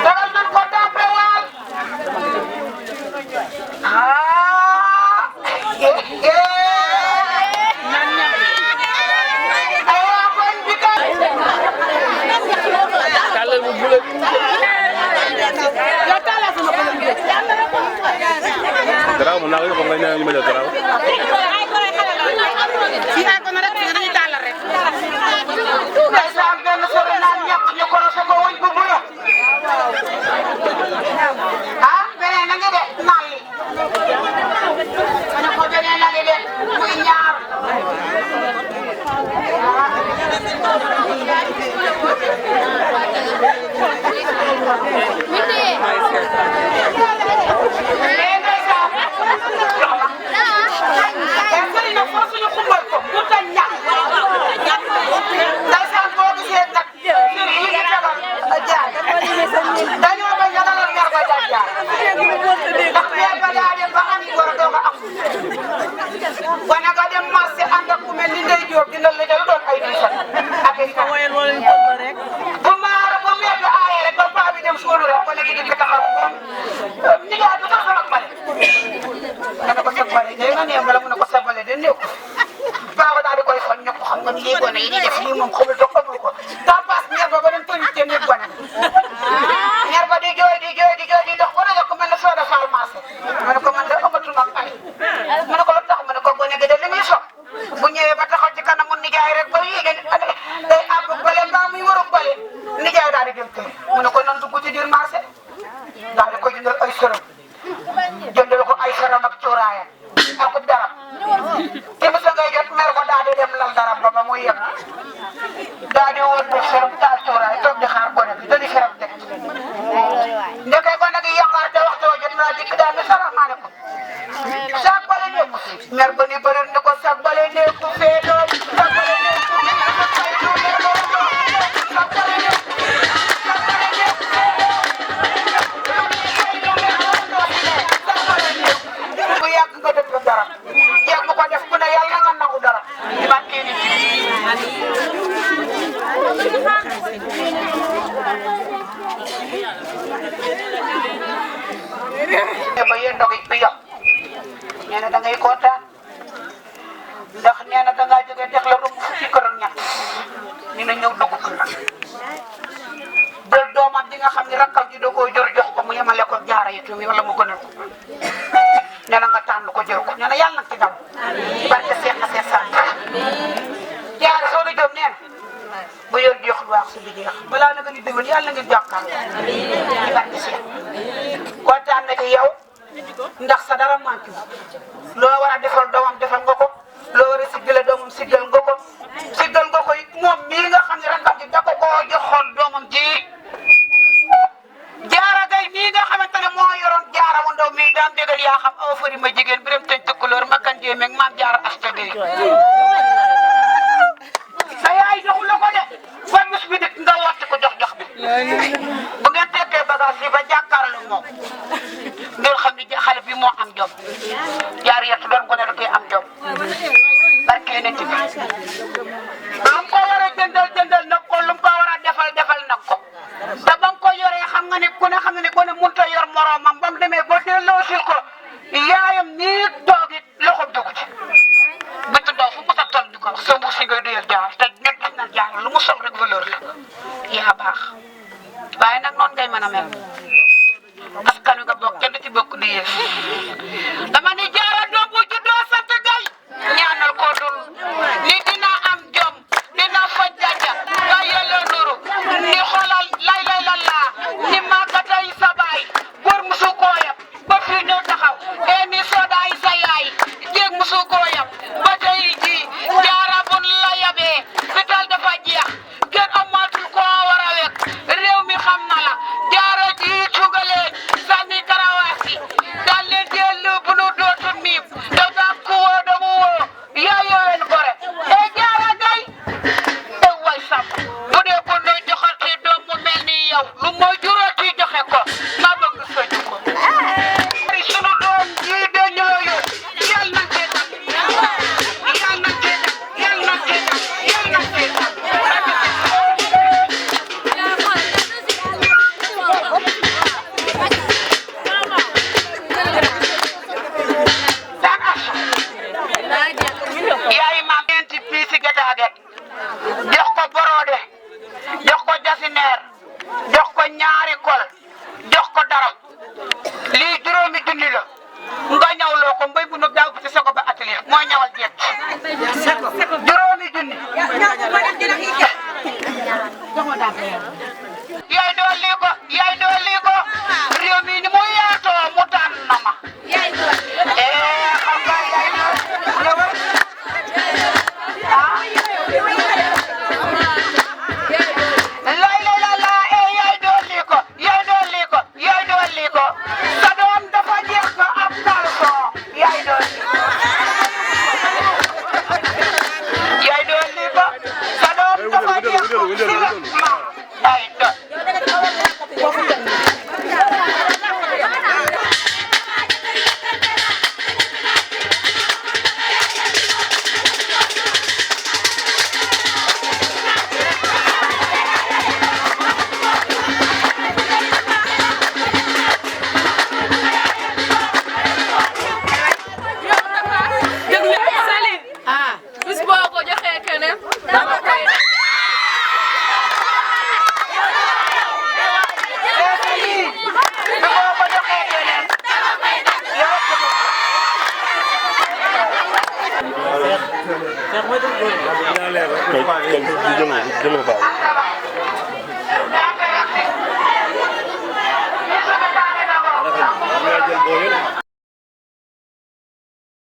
dagal nañ ko tàppe waay Garaaw mën naa ko yokk nga ñaan ñu ma jël garaaw. fii ay ko na rek dañuy tàllal rek. ndeysaan benn sori naan ñàkk ñu ko rase ko wuñ bu bula ah beneen na ngi de naan li ana ko beneen na ngi de muy ñaar dañoo bañ a dalal ñaar ba jaar jaar ndax meer ba daa dem ba am war a doog a am wane nga dem marché ànd ak ku mel ni Ndeye Diop dina la jël doon ay diisal ak ay fan bu maar bu meer bi aayee rek ba paa bi dem suulu rek wane gi di taxaw ni nga du taxaw ak bale nga ne ko sa bale day nga neew wala mu ne ko sa bale de néew paa ba daal di koy xool ñëpp xam nga ni lii gone yi di def lii moom xamul doog amul ko tapas meer ba ba dem tëj te néeg gone ñaar ba di jooy di dox ba rajo ko mel ne Soda Fall marché ma ne ko man de amatuma ak ay ma ne ko lu tax ma ne ko gone gi de li muy sox bu ñëwee ba taxaw ci kanamu nijaay rek ba yéege day àgg bale mbaa muy waru bale nijaay daal di dem kër mu ne ko nan dugg ci biir marché daal di ko jëndal ay sërëm jëndal ko ay sërëm ak cuuraaya ak darab te mos a ngay jot mer ko daal di dem lal darab ba muy yem daal di wóor def sërëm taal cuuraay toog di xaar gone gi dañuy sërëm teg ndeke ko nag yàqaar te waxtu jot naa dikk daal ne salaamaaleykum saak bale nekku mer ba ni bëri ne ko saak bale nekku fee doom saak bale nekku bu yàgg nga def ko dara jeex bu ko def ku ne yàlla nga nangu dara di ba kii ni ba yéen ndog yi bi yàq nee na da ngay kontaan ndax nee na da ngaa jógee dex la romb fukki kër ak ñett ñu ne ñëw dugg kër jël doomam ji nga xam ne rakkam ji da koo jor jox ko mu yemale ko jaara yi tuumi wala mu gënal ko nee na nga tànn ko jël ko nee na yàlla na ci dam barke seex na seex sant jaara soo la jëm nee na bu yor jeexul waax su bi jeex balaa na nga ni déwén yàlla na ngeen jàkkaarloo ci barke seex kontaan na ci yow ndax sa dara manqué loo war a defal doomam defal nga ko loo war a siggale doomam siggal nga ko moom mii nga xam ne rakkam ji da ko koo joxoon doomam ji jaara gay mii nga xamante ne moo yoroon jaara wu ndaw mii daan dégal yaa xam awa fari ma jigéen bi dem tëj tëkkuloor makkan jéem ak maam jaara asta gay sa yaay joxu la ko de ba bis bi dik nga watti ko jox bi bu ngeen tekkee bagage yi ba jàkkaarloo moom ngeen xam ne xale bi moo am jom jaar yett doon ko ne da koy am jom barke ne ci lu mu ko war a jëndal nag ko lu mu ko war a defal nag ko te ba nga ko yoree xam nga ne ku ne mënut a yor moromam ba mu demee ba delloo si ko yaayam nii toog it loxoom dugg ci bëtt ndaw fu mu sa toll di ko wax sa mbuus yi ngay duyal jaar te ñun dañ na jaar lu mu sol rek valeur la yaa baax waaye nag noonu ngay mën a mel askan wi nga bokk kenn ci bokk di yées dama ni jaara doom bu juddoo sant gay ñaanal ko dul ni dina am jom dina faj jaja nga yelloo nuru ni xoolal lay la ni màggatay sa baay góor musu koo yab ba fii ñëw taxaw ni soodaay sa yaay jéeg musu koo yab ba tey ji jaara bun la yabee fital dafa jeex kenn amatul koo war a wekk réew mi xam na la jaara ji yaay dolli ko réew mi ni mu yaatoo mu tànn na ma xam nga yaay ñëwal lay la yaay dolli ko sa doom dafa jeex ko ab kalson yaay dolli ko sa doom dafa jeex ko sila ma ay do bis boo ko joxee keneen dama koy Jël ko